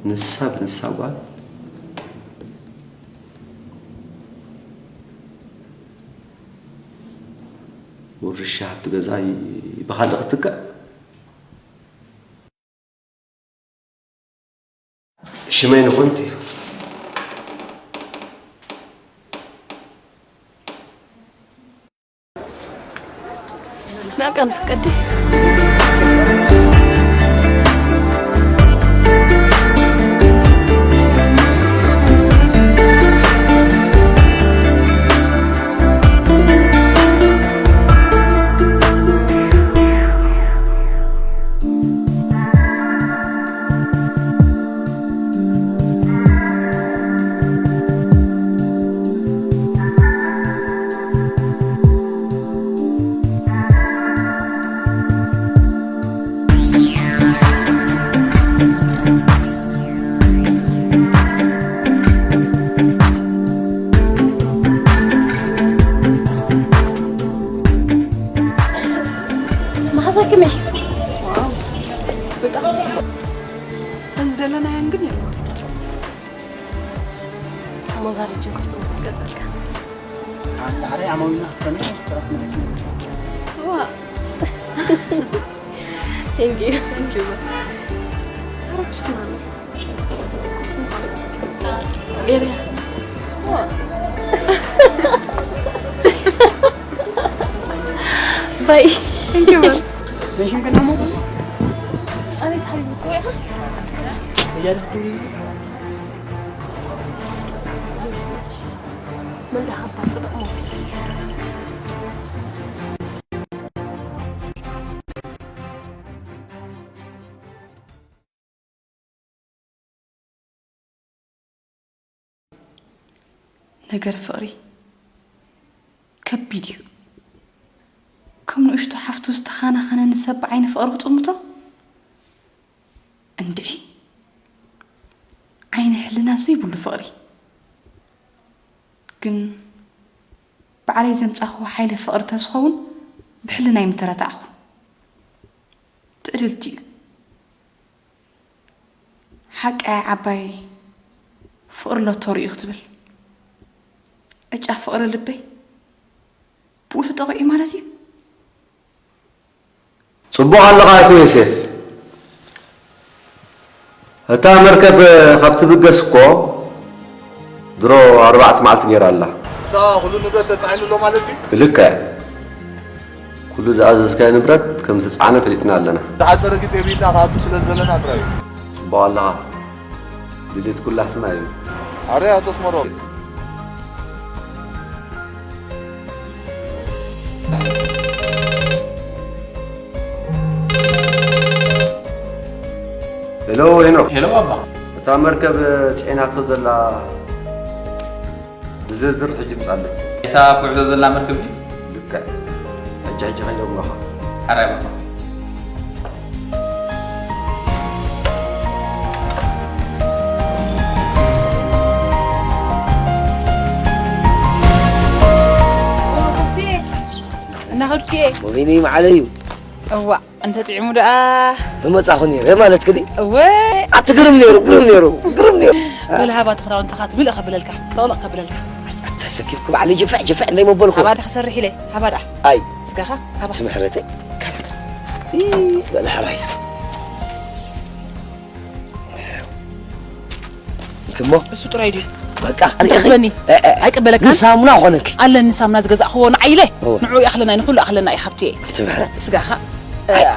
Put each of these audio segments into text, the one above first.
ንሳ ብንሳ ጓል ውርሻ ሃብቲ ገዛ ይ- ብኻልእ ክትካእ ሽመይ ንኾንት እዩ። መዕቀን ፍቀዲ። መሓዛክመይ ብጣዕሚ ፅቡቅ። እዚ ዘለናዮን ግን የለን። ሞዛሪችን ኮስቱም ክትገዛልካ። ዳሕራይ ዓማዊልና ክትኮኒ ጥራት መለኪ። ዋ። Thank you. Thank you. ታሮች ስማሚ። ኮስቱም ኤሪያ። ዋ። ባይ። Thank you. ነሽም ከናሞ ኣቤት ሓቢቢ ጽውዒኻ? እያልኩ መን ደኣ ካብ ጽቡቕ ሞባይል። ነገር ፍቕሪ ከቢድ እዩ። ከም ንእሽቶ ሓፍቱ ዝተኻናኸነኒ ሰብ ብዓይኒ ፍቕሪ ክጥምቶ? እንድዒ ዓይኒ ሕልና ዘይብሉ ፍቕሪ። ግን ባዕለይ ዘምጻኽዎ ሓይሊ ፍቕሪ ተዝኸውን ብሕልናይ ምተረታዕኹ። ትዕድልቲ እዩ። ሓቀይ ዓባይ ፍቕሪ ሎቶሪ እዩ ክትብል። ዕጫ ፍቕሪ ልበይ ብኡ ተጠቒዑ ማለት እዩ። ጽቡቕ ኣለኻ ኣቶ ዮሴፍ። እታ መርከብ ካብ ትብገስ እኮ ድሮ ኣርባዕተ መዓልቲ ገይራ ኣላ። ንሳ ኩሉ ንብረት ተጻዒኑ ኣሎ ማለት ድዩ? ብልክዕ። ኩሉ ዝኣዘዝካዮ ንብረት ከም ዝተጻዕነ ፈሊጥና ኣለና። ዝሓጸረ ግዜ ብኢድና ክኣቱ ስለ ዝደለና ጥራይ እዩ። ጽቡቕ ኣለኻ። ድሌት ኩላህትና እዩ። ኣረ ኣቶ ኣስመሮም። ሄሎ ሄኖክ። ሄሎ ባባ። እታ መርከብ ጽዒናቶ ዘላ ብዝርዝር ሕጂ ምጻለይ። እታ ኣብ ጉዕዞ ዘላ መርከብ ድዩ? ልክዕ። ሕጂ ሕጂ ከይደውለኻ። ሓራይ ባባ። እናኸድኩ እየ። ሙቢኒ መዓለዩ። እዋእ እንተ ጥዒሙ ደኣ። ምመጻኹ ነይረ ማለት ክዲ። እወ። ኣቲ ግርም ነይሩ፣ ግርም ነይሩ፣ ግርም ነይሩ። በል ሃባ እቲ ክዳውንትኻ ትምልእ ከብለልካ፣ ጠቕለቕ ከብለልካ። ኣታ ሰኪፍኩ ባዕለይ ጅፍዕ ጅፍዕ እንዳይ መበልኩ። ሃባ ደኣ ክሰርሕ ኢለ፣ ሃባ ደኣ። ኣይ። ስጋኻ ሃባ። ትምሕረተይ። በል ሕራይ እስኪ። እንክሞ እሱ ጥራይ ድዩ? በቃ እንተ ትበኒ ኣይቅበለካን። ንሳሙና ኾነኪ። ኣለኒ ሳሙና ዝገዛእኽዎ ንዓይ ኢለ። ንዑ ይኣኽለና ንኹሉ ኣኽለና እዩ ሓብትየ። ትምሕረት። ስጋኻ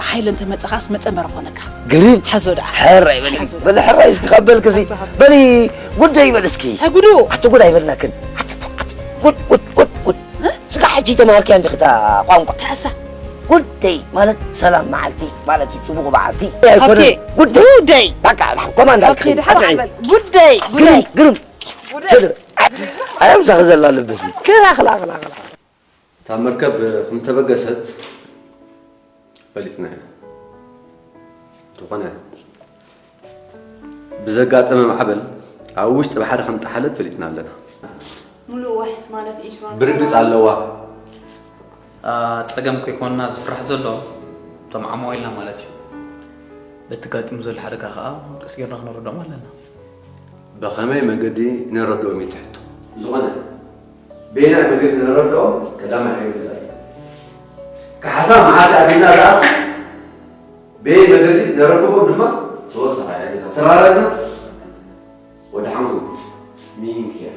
ሓይለ እንተ መጸኻስ መጸ መረ ኾነካ። ግርም ሓዞ ደኣ። ሕራይ በሊ በሊ ሕራይ እስኪ ከበልክሲ በሊ ጉዳይ ይበል እስኪ። እንታይ ጉዱ? ኣቲ ጉድ ኣይበልናክን። ጉድ ጉድ ጉድ ጉድ። ስጋ ሕጂ ተማሃርክያ እንዲኺ እታ ቋንቋ። ተሓሳ። ጉደይ ማለት ሰላም መዓልቲ ማለት እዩ። ጽቡቕ መዓልቲ ኣይኮነን። ሃብቴ፣ ጉደይ ጉደይ። በቃ ኮማንድ ሃብቴ፣ ድሓን በል። ጉደይ፣ ጉደይ። ግርም ግርም። ትድር ኣያም ሳኽ ዘላ ልብሲ። ክላ ክላ ክላ ክላ። እታ መርከብ ከም ተበገሰት ፈሊጥና ኢና። እንተኾነ ብዘጋጠመ ማዕበል ኣብ ውሽጢ ባሕሪ ከም ጠሓለት ፈሊጥና ኣለና። ሙሉእ ዋሕስ ማለት ኢንሹራንስ ብርግጽ ኣለዋ። ጸገም ከይኮንና ዝፍራሕ ዘሎ እቶም ዓማዊልና ማለት እዩ። በቲ ጋጢሙ ዘሎ ሓደጋ ከኣ ቀስ ጌርና ክነረድኦም ኣለና። ብኸመይ መገዲ ነረድኦም እዩ እቲ ሕቶ። ዝኾነ በየናይ መገዲ ነረድኦም ቀዳማይ ሓገዛ እዩ። ካሕሳ መዓስ ኣቢልና ዝኣቱ በየን መገዲ ነረክቦም ድማ ተወሳኺ ሓገዛ። ተራረድና ወደ ሓንኩም ሚንኪያ።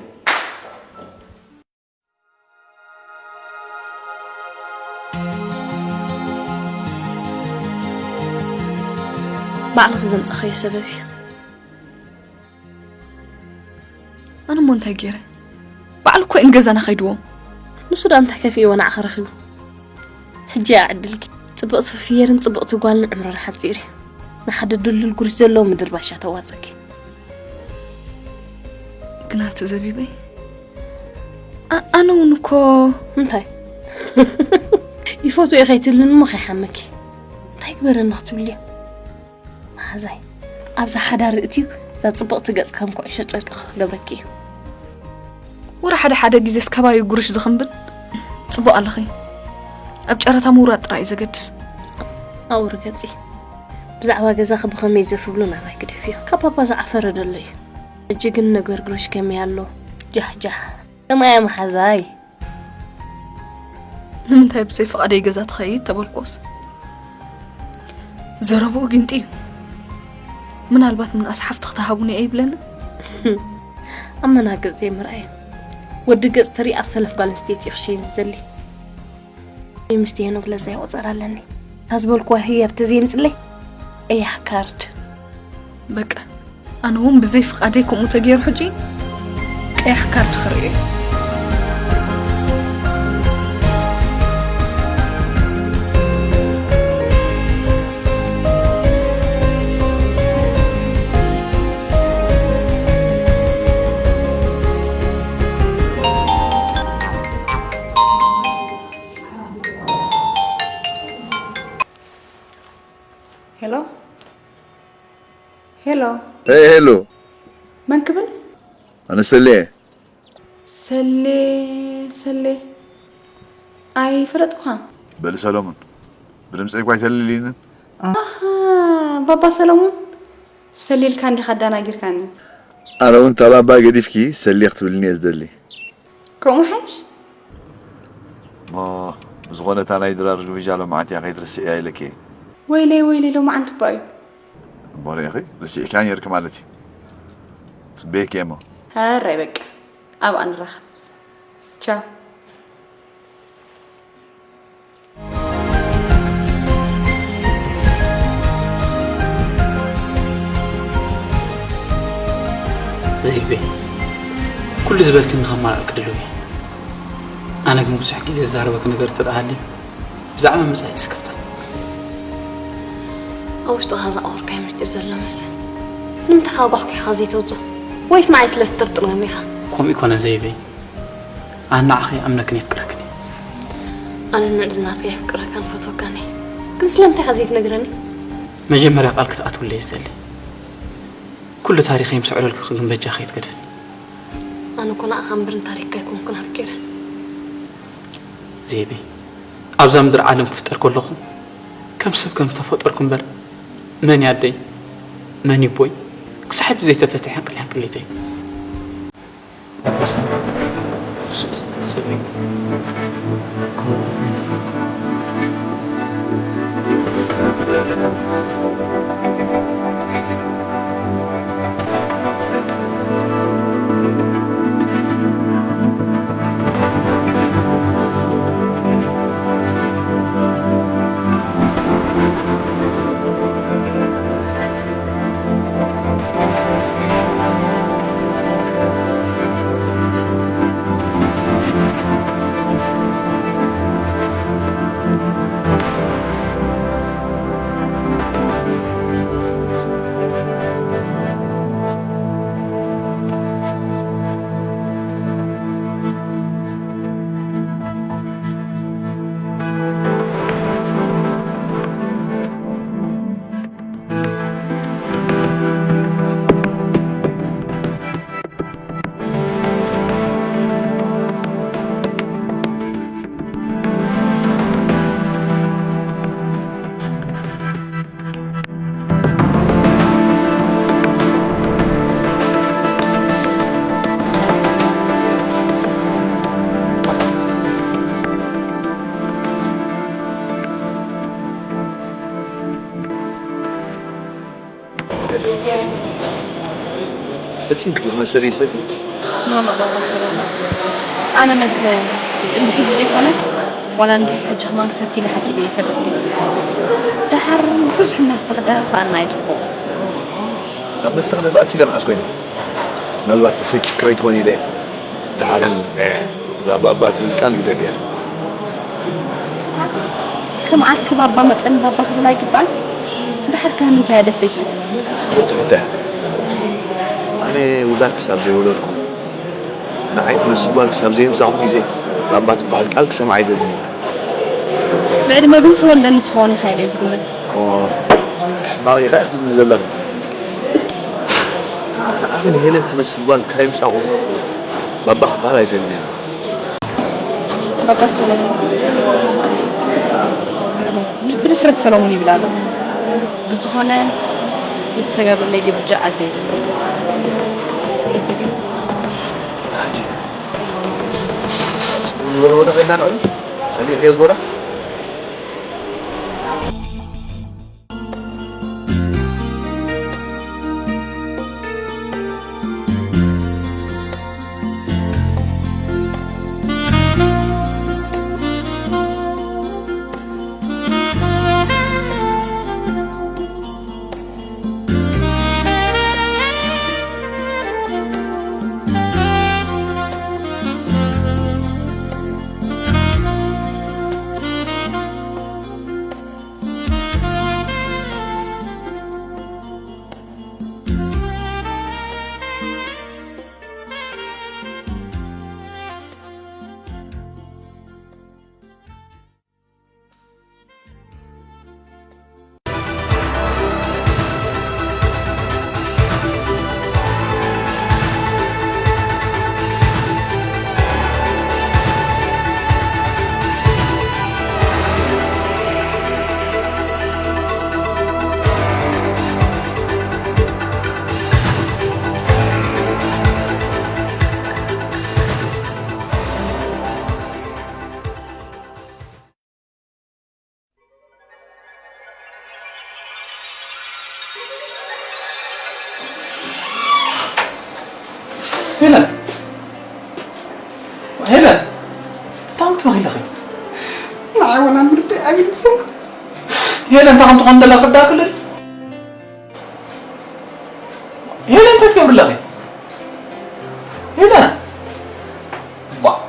ባዕልኺ ዘምጻእኽዮ ሰበብ እዩ። ኣነ እሞ እንታይ ገይረ? ባዕሉ እኮ እየን ገዛና ከይድዎም። ንሱ ደኣ እንታይ ከፊእዎ ንዓኺ ረኺቡ? ሕጂ እያ ዕድልኪ። ጽብቕቲ ፍየርን ጽብቕቲ ጓልን ዕምረን ሓጺር እዩ። ንሓደ ድልዱል ጉርሽ ዘለዎ ምድርባሽ እያ ተዋጸኪ። ግና እቲ ዘቢበይ፣ ኣ-፣ ኣነ እውን እኮ። እንታይ? ይፈትዎ እየ ከይትብልኒ እሞ ከይሓመኪ። እንታይ ግበረኒ ክትብልዮ? መሓዛይ፣ ኣብዛ ሓዳር እትዩ እዛ ጽብቕቲ ገጽ ከም ኩዕሾ ጨርቂ ክገብረኪ እዩ። ወረ ሓደ ሓደ ግዜስ ከባቢ ጉርሽ ዝኽንብል ጽቡቕ ኣለኺ። ኣብ ጨረታ ምውራድ ጥራይ እዩ ዘገድስ። ኣውሪ ገጺ። ብዛዕባ ገዛኺ ብኸመይ ዘፍብሎ ናባይ ግደፍዮ። ካብ ባባ ዝዓፈረ ደሎ እዩ። ሕጂ ግን ነገር ግርሽ ከመይ ኣሎ? ጃሕ ጃሕ። ከማያ መሓዛይ። ንምንታይ ብዘይ ፍቓደይ ገዛ ትኸይድ ተበልኩስ? ዘረብኡ ጊንጢ እዩ። ምናልባት ምንኣስ ሓፍቲ ክትሃቡኒ እየ ይብለኒ። ኣብ መናግር ዘይምርኣየ። ወዲ ገጽ ተርኢ ኣብ ሰለፍ ጓል ኣንስተይቲ እዩ ክሸይን ዝደሊ። እይ ምስቲ ሄኖክ ለዛ ይቆጸር ኣለኒ። እታ ዝበልኩዋ ህያብ ተዘይምጽለይ ቀያሕ ካርድ። በቃ ኣነ እውን ብዘይ ፍቓደይ ከምኡ ተገይሩ ሕጂ ቀያሕ ካርድ ክርእዮ እየ። ሄሎ ሄሎ፣ ሄይ ሄሎ፣ መን ክብል? ኣነ ሰሌ እየ። ሰሌ ሰሌ፣ ኣይፈለጥኩኻን። በሊ ሰሎሙን፣ ብድምፂ እኳ ኣይተልልይንን። ኣሃ፣ ባባ ሰሎሙን፣ ሰሊልካ እንዲኻ ኣዳናጊርካኒ። ኣነ እውን እታ ባባ ገዲፍኪ ሰሌ ክትብልኒ እየ ዝደሊ። ከምኡ ሓይሽ። እሞ ብዝኾነ እታ ናይ ድራር ግብዣ ሎማዓንቲ እያ ከይትርስዕያ ኢለኪ እየ። ወይለይ ወይለይ፣ ሎማዓንቲ እባ እዩ። እሞ ርኢኺ፣ ርሲዕክያ ነይርኪ ማለት እዩ። ጽበየኪ እየ እሞ። ሕራይ በቃ፣ ኣብኣ ንራኸብ። ቻው። ዘይበይ፣ ኩሉ ዝበልክኒ ከማልኣልኪ ድልው እየ። ኣነ ግን ብዙሕ ግዜ ዝዛረበኪ ነገር እንተ ደኣ ሃልዩ፣ ብዛዕባ ምጻይ እስከታ። ኣብ ውሽጥኻ ዘኣወርካዮ ምስጢር ዘሎ መስል። ንምንታይ ካብ ጓሕጉሕኻ ዘይተውጽኦ? ወይስ ንዓይ ስለ ትጥርጥረኒ ኢኻ? ከምኡ ይኮነ ዘይበይ። ኣነ ንዓኺ ይኣምነክን የፍቅረክን እየ። ኣነ ንዕድልናትካ የፍቅረካን ፈትወካን እየ። ግን ስለምንታይ ኢኻ ዘይትነግረኒ? መጀመርያ ቃል ክትኣትውለይ ዝደሊ። ኩሉ ታሪኸይ ምስዕረልኩ ግን በጃ ከይትገድፍኒ። ኣነ እኮ ንዓኻ እምበር ንታሪኽካ ኣይኮንኩን ኣፍቂረ። ዜበይ፣ ኣብዛ ምድሪ ዓለም ክፍጠር ከለኹ ከም ሰብ ከም ዝተፈጠርኩ እምበር መን እዩ ኣደይ መን እዩ ኣቦይ ክሳብ ሕጂ ዘይተፈትሐ ሕንቅል ሕንቅሊተይ። ፈጺሙ መሰለይ ሰብ። ኖ፣ ኖ፣ ባባ ሰሎሞን። ኣነ መስተ ቅድሚ ሕጂ ዘይኮነ፣ ዋላ እንድሕር ሕጂ ከማን ክሰቲ ኢለ ሓሲበ ኣይፈልጥን። ደሓር ብዙሕ መስተ ክዳፋኣና እዩ ጽቡቕ። ኣብ መስተ ክደፋኣኪ ኢለ መዓስ ኮይነ? ምናልባት ተሰኪፍኪ ከይትኾኒ ኢለ እየ። ደሓር እዛ ባባ ትብል ቃል ግደፍያ። ከም ዓርኪ ባባ መጸኒ ባባ ክብል ኣይግባእን። ደሓር ከ ንምንታይ እያ ደስ ዘይትብል? ጽቡቕ ትሕተ። ኣነ ውላድ ክሳብ ዘይወለድኩ፣ ንዓይ ትመስል ጓል ክሳብ ዘየብዛኹ ግዜ፣ ባባ ትበሃል ቃል ክሰምዓ ኣይደልን እየ። ብዕድመ ግን ዝወልደኒ ዝኸውን ኢኻ ኢለ እየ ዝግምት። ኦ፣ ሕማቕ ኢኻ ዝብል ዘለኺ። ኣነ ንሄለን ትመስል ጓል ካብ የምጻኹ፣ ባባ ክበሃል ኣይደልን እየ። ባባ ሰሎሞን። ብድፍረት ሰሎሞን ይብል ኣሎ። ብዝኾነ ዝተጋብለይ ግብጃ ኣዘይ። ጽቡቕ ዝበለ ቦታ ከይድና ንዕሉ። ጸሊእክዮ እዚ ቦታ? ሄለን! ሄለን! እንታይ ትበኺ ኣለኺ? ንዓይ ወላ ምርዳእ ኣይምስል። ሄለን፣ እንታይ ከም ትኾን እንተላ ክርዳእ ክልል? ሄለን፣ እንታይ ትገብሪ ኣለኺ? ሄለን! ባ-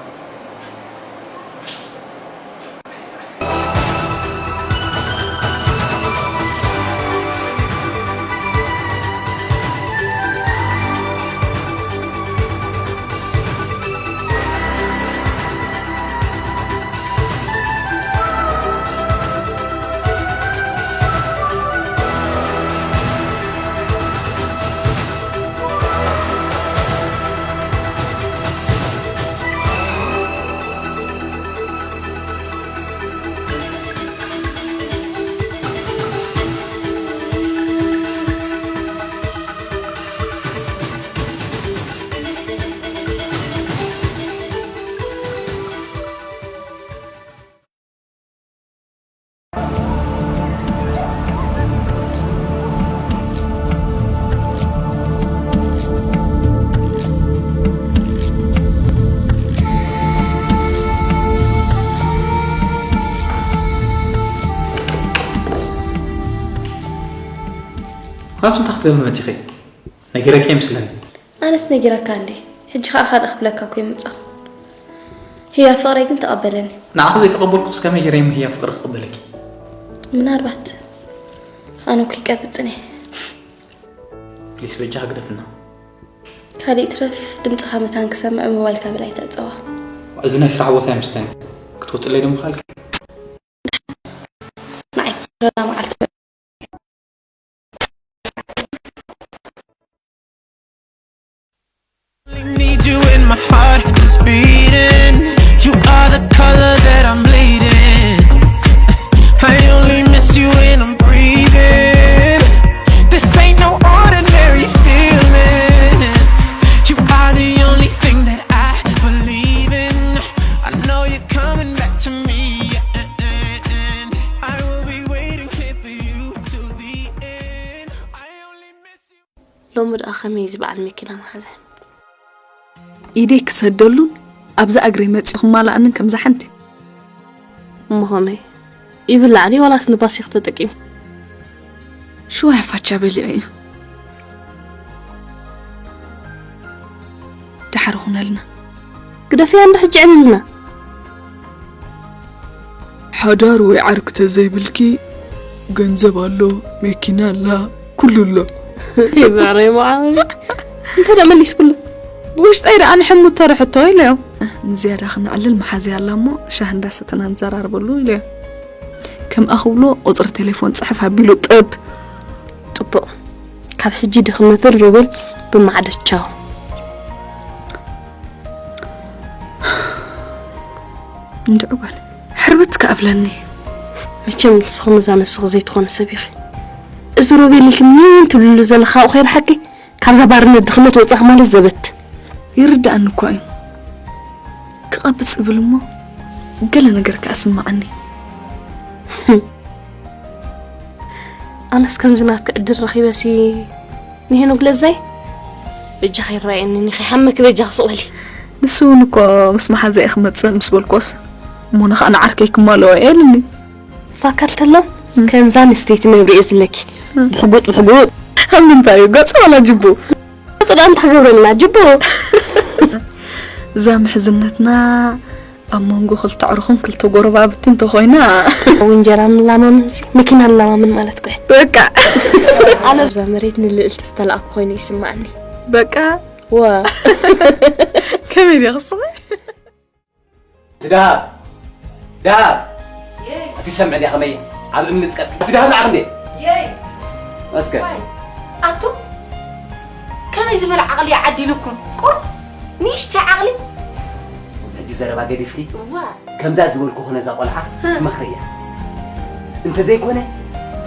ኣብዚ እንታይ ክትገብሪ መጺኺ? ነጊረኪ ኣይመስለኒ። ኣነስ ነጊረካ እንዴ? ሕጂ ኸኣ ካልእ ክብለካ እኮ ይምጻኹ። ህያብ ፍቕረይ ግን ተቐበለኒ። ንዓኺ ዘይተቐበልኩስ ከመይ ገይረ እየ ህያብ ፍቕሪ ክቕበለኪ? ምናልባት ኣነ እኮ ይቀብጽን እየ። ፕሊስ በጃኻ ግደፍና። ካልእ ይትረፍ ድምጽኻ መታን ክሰምዕ ሞባይልካ ብላይ ተዕጸዋ። እዚ ናይ ስራሕ ቦታ ኣይመስለኒ። ክትወጽለይ ዶ ምኻልኪ? ንዓይ ትስረላ መዓልቲ Need you in my heart is beating. You are the color that I'm bleeding. I only miss you when I'm breathing. This ain't no ordinary feeling. You are the only thing that I believe in. I know you're coming back to me. I will be waiting here for you till the end. I only miss ሎሚ ደኣ ከመይ ዝበዓል መኪና መሓዘ? ኢደይ ክሰደሉን ኣብዛ እግረይ መጺኹም ማላእንን ከምዛ ሓንቲ። እሞ ከመይ? ይብላዕ ድዩ ዋላስ ንባሲኽ ተጠቂሙ? ሽዋ ያፋቻ በሊዑ እዩ። ደሓር ኹነልና። ግደፍያ እንዶ ሕጂ ዕልልና። ሓዳር ወይ ዓርኪ ተዘይብልኪ ገንዘብ ኣሎ፣ መኪና ኣላ፣ ኩሉ ኣሎ። ይብዕረይ መዓበይ። እንተ ደኣ መሊስ ኩሉ። ብውሽጠይ ደኣ ንሕሙ ተርሕቶ ኢለዮም። ንዝያዳ ክነዕልል መሓዝያ ኣላ እሞ ሻህ እንዳሰተና ንዘራርበሉ ኢለዮም። ከምኣ ክብሎ ቁጽሪ ቴሌፎን ጽሕፍ ኣቢሉ ጥብ። ጽቡቕ። ካብ ሕጂ ድኽነትን ሮቤል ብማዕዶ ቻው። እንድዒ ጓል፣ ሕርብት ከኣብለኒ። መቸም ንስኹም እዛ ነብስኺ ዘይትኾነ ሰብ ኢኺ። እዚ ሮቤል ኢልኪ ምኒን ትብልሉ ዘለኻ ኣብኡ ከይረሓቂ፣ ካብዛ ባርነት ድኽነት ወጻኺ ማለት ዘበት። ይርድኣኒ እኳ እዩ። ክቐብጽ እብል እሞ ገለ ነገር ከኣ ስምዓኒ። ኣነስ ከምዚ ናትኪ ዕድል ረኺበሲ ንሄኖክ ለዛይ በጃኺ ይረኣየኒ፣ ንኸይሓመኪ በጃኺ ስቕ በሊ። ንሱ እውን እኮ ምስ መሓዛይ ክመጽእ ምስ በልኮስ፣ እሞ ንኸኣ ንዓርከይ ክማልኦ እየ ኢሉኒ። ፋካ እንተሎ እም። ከምዛ ኣንስተይቲ ነብሪ እየ ዝብለኪ። እም። ብሕጉጥ ብሕጉጥ። ኣብ ምንታይ እዩ? ገጹ ዋላ ጅቡ? ገጹ ደኣ እንታይ ክገብረልና? ጅቡ። እዛ ምሕዝነትና ኣብ መንጎ ክልተ ኣዕሩኽን ክልተ ጎረባብቲ እንተኾይና። ኣብ እንጀራ ንላማምን ሲ መኪና ንላማምን ማለት እኮ እየ። በቃ። ኣነ ኣብዛ መሬት ንልእልቲ ዝተላእኩ ኮይኑ ይስማዓኒ። በቃ። ዋ። ከመይ ድያ ክስቕ? እቲ ደሃብ፣ ደሃብ። የይ። እቲ ሰምዕ ድያ ከመይ? ኣብ እምኒ ዝቀትል። እቲ ደሃብ ንዓኽ እንዴ? የይ። መስከ። ዋይ። ኣቱም ከመይ ዝበለ ዓቕሊ እዩ ዓዲሉኩም? ቁሩብ ንእሽተይ ዓቕሊ። ሕጂ ዘረባ ገዲፍኪ? እዋ። ከምዛ ዝበልኩ ኾነ እዛ ቆልዓ እ። ትመኽርያ። እንተዘይኮነ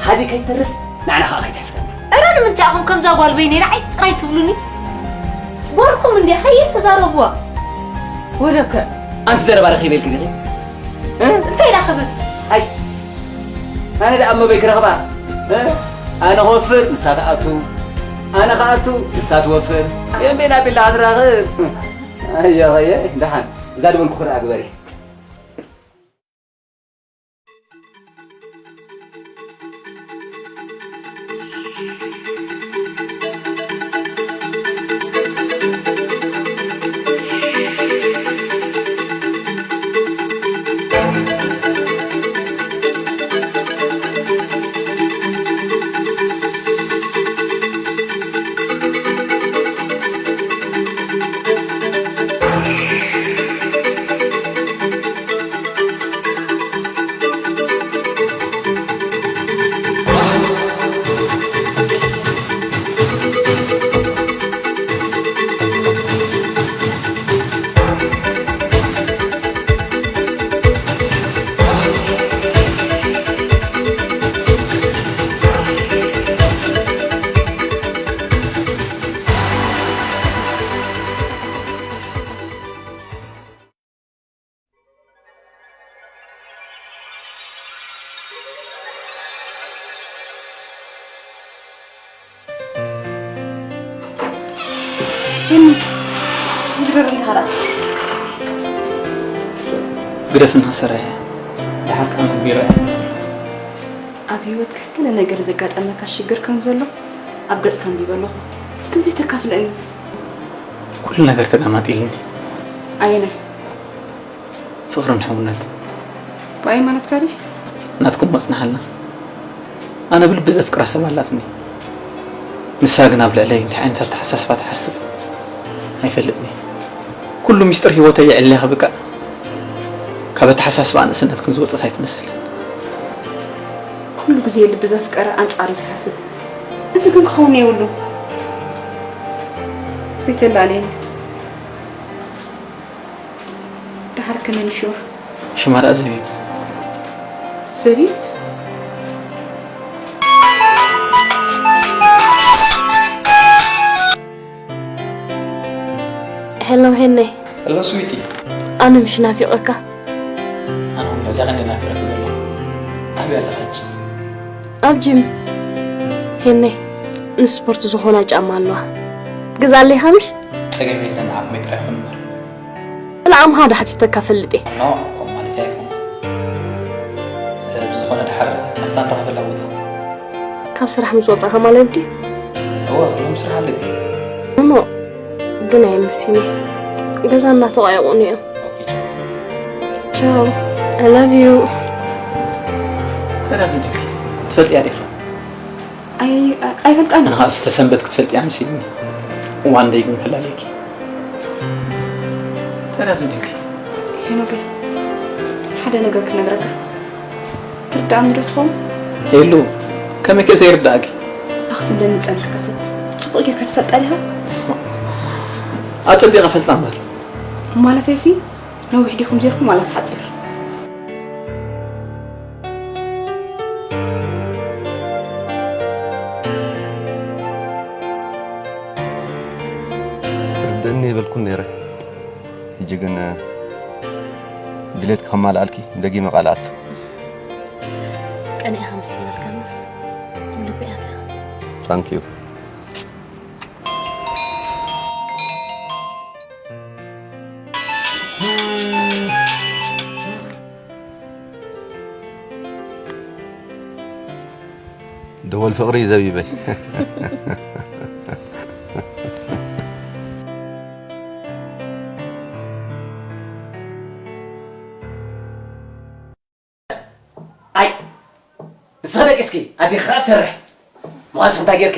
ሓደ ከይተርፍ ንዓና ኸኣ ከይትሕፍረና። እረ ንምንታይ ኢኹም ከምዛ ጓል በይነይ ንዓይ ጥራይ ትብሉኒ? ጓልኩም እንዴ ሃየ ተዛረብዋ። ወለከ። ኣንቲ ዘረባ ረኺበ ኢልኪ ዲኺ? እ? እንታይ ኢላ ክብል? ኣይ። ኣነ ደኣ እመበይ ክረኽባ? እ? ኣነ ክወፍር ንሳ ትኣቱ። ኣነ ክኣቱ ንሳ ትወፍር። የምቤና ቢላ ክንራኽብ። ኣየ ኸየ ደሓን። እዛ ዝበልኩ ክርኣ ግበሪ። ግደፍ እናሰርሐ ደሓር ከኣ ምግቢ ይረኣየኒ ዘሎ። ኣብ ህይወትካ ገለ ነገር ዘጋጠመካ ሽግር ከም ዘሎ ኣብ ገጽካ ኣንቢበ ኣለኹ። ክንደይ ተካፍለኒ? ኩሉ ነገር ተጋማጢልኒ። ኣየናይ? ፍቕርን ሕውነት። ብኣይ ማለትካ ድዩ? ናትኩም መጽናሓልና። ኣነ ብልቢ ዘፍቅራ ሰብ ኣላትኒ። ንሳ ግን ኣብ ልዕለይ እንታይ ዓይነት ኣተሓሳስባ ትሓስብ ኣይፈልጥኒ። ኩሉ ሚስጥር ህይወተይ የዕልያ ክብቃዕ ካብ ኣተሓሳስባ ንእስነትክን ዝወጸት ኣይትመስልን። ኩሉ ግዜ ልቢ ዘፍቀረ ኣንጻሩ ዝሓስብ። እዚ ግን ክኸውን የብሉ። ዘይተላለየኒ። ደሓር ከመይ ምሽዋ? ሽማ ደኣ ዘቢብ። ዘቢብ? ሄሎ ሄነይ። ሄሎ ስዊቲ። ኣነ ምሽ ናፊቐካ። ኣነ እውን ልዕሊኻ እንደ ናፊቐኪ ዘለኹ። ኣበይ ኣለኻ ሕጂ? ኣብ ጂም። ሄነይ። ንስፖርት ዝኾና ጫማ ኣለዋ። ግዛለይ ሃምሽ? ጸገም የለን፣ ዓቕመይ ጥራይ ይኹን እምበር። ንዓቕምኻ ዶ ሓቲተካ ፈልጥ እየ? ኖ፣ ከምኡ ማለት ኣይኮንኩን። ብዝኾነ፣ ደሓር ናብታ ንራኸበላ ቦታ። ካብ ስራሕ ምስ ወጻእካ ማለት ድዩ? እወ፣ ሎም ስራሕ ኣለኒ። እሞ ግን ኣይመስልኒ። ገዛ እናተቋየቑ እዮም። ኦኬ፣ ቻው። ቻው። I love you። ተዳዚ ዲኺ? ትፈልጥያ ዲኺ? ኣይ፣ ኣይ፣ ኣይፈልጣን። ንኻስ ተሰንበት ክትፈልጥያ መሲልኒ። ዋን ደይ ግን ከላለኪ። ተዳዚ ዲኺ? ሄኖገይ፣ ሓደ ነገር ክነግረካ። ትርዳእኒ ዶ ትኸውን? ሄሉ፣ ከመይ ከ ዘይርዳእኪ? ኣኽትብለኒ ዝጸናሕካ ሰብ ጽቡቕ ጌርካ ትፈልጣ ዲኻ? ኣጸቢቐ ፈልጣ እምበር። ማለተይሲ፣ ነዊሕ ዲኹም ጌርኩም ዋላ ትሓጽር? ትርድእኒ የበልኩን ነይረ። ሕጂ ግን ድሌትኪ ከማልኣልኪ ደጊመ ቃል ኣቱ። ቀኒኣ ከም ዝብለልካንስ ልቢ ኣትያ። Thank you። ደወል ፍቕሪ እዩ ዘቢበይ። ኣይ፣ ንስኺ ደቂስኪ፣ ኣዴኺ ኸኣ ትሰርሕ። መቐስ እንታይ ጌርኪ?